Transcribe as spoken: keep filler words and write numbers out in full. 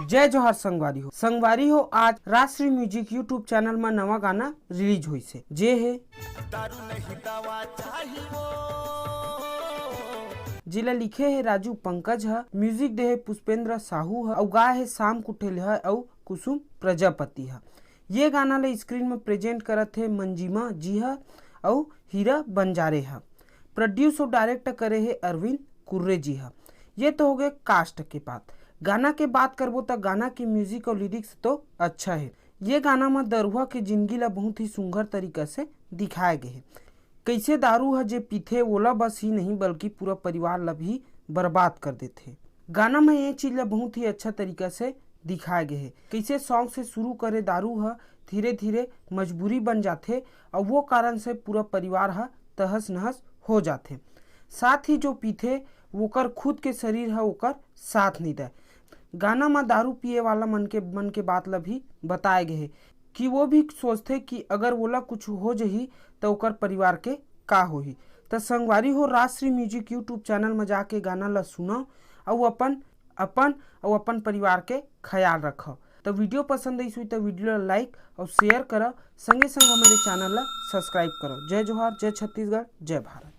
जय जोहार संगवारी हो। संगवारी हो, आज राष्ट्रीय म्यूजिक YouTube चैनल म नवा गाना रिलीज होइस हे, जे हे जेला लिखे हे राजू पंकज ह, म्यूजिक दे हे पुष्पेंद्र साहू ह, अउ गाए हे श्याम कुठेल ह अउ कुसुम प्रजापति ह। ये गाना ल स्क्रीन म प्रेजेंट करत हे मंजिमा जी ह अउ हीरा बंजारे ह। प्रोड्यूस अउ डायरेक्ट करे हे अरविंद कुर्रे जी ह। ये तो होगे कास्ट के बात। गाना के बात करबो त गाना के म्यूजिक अउ लिरिक्स तो अच्छा हे। ये गाना म दरुहा के जिंदगी ल बहुत ही सुंदर तरीका से दिखाए गे हे। कइसे दारू ह जे पीथे, ओला बस ही नहीं बल्कि पूरा परिवार ल भी बर्बाद कर देथे। गाना म ये चीज ल बहुत ही अच्छा तरीका से दिखाए गे हे। कइसे सॉन्ग से शुरू करे दारू ह धीरे धीरे मजबूरी बन जाथे, अउ वो कारण से पूरा परिवार ह तहस नहस हो जाथे। साथ ही जो पीथे, ओकर खुद के शरीर ह ओकर साथ नहीं दे। गाना म दारू पिए वाला मन के मन के बात ल भी बताए गे हे कि वो भी सोचथे कि अगर ओला कुछ हो जही त ओकर परिवार के का होही। त संगवारी हो, राष्ट्रीय म्यूजिक YouTube चैनल म जाके गाना ल सुनव अउ अपन अपन अउ अपन परिवार के ख्याल रखव। त वीडियो पसंद आइस होही त वीडियो ल लाइक अउ शेयर करव, संगे संग हमरे चैनल ल सब्सक्राइब करव। जय जोहार, जय छत्तीसगढ़, जय भारत।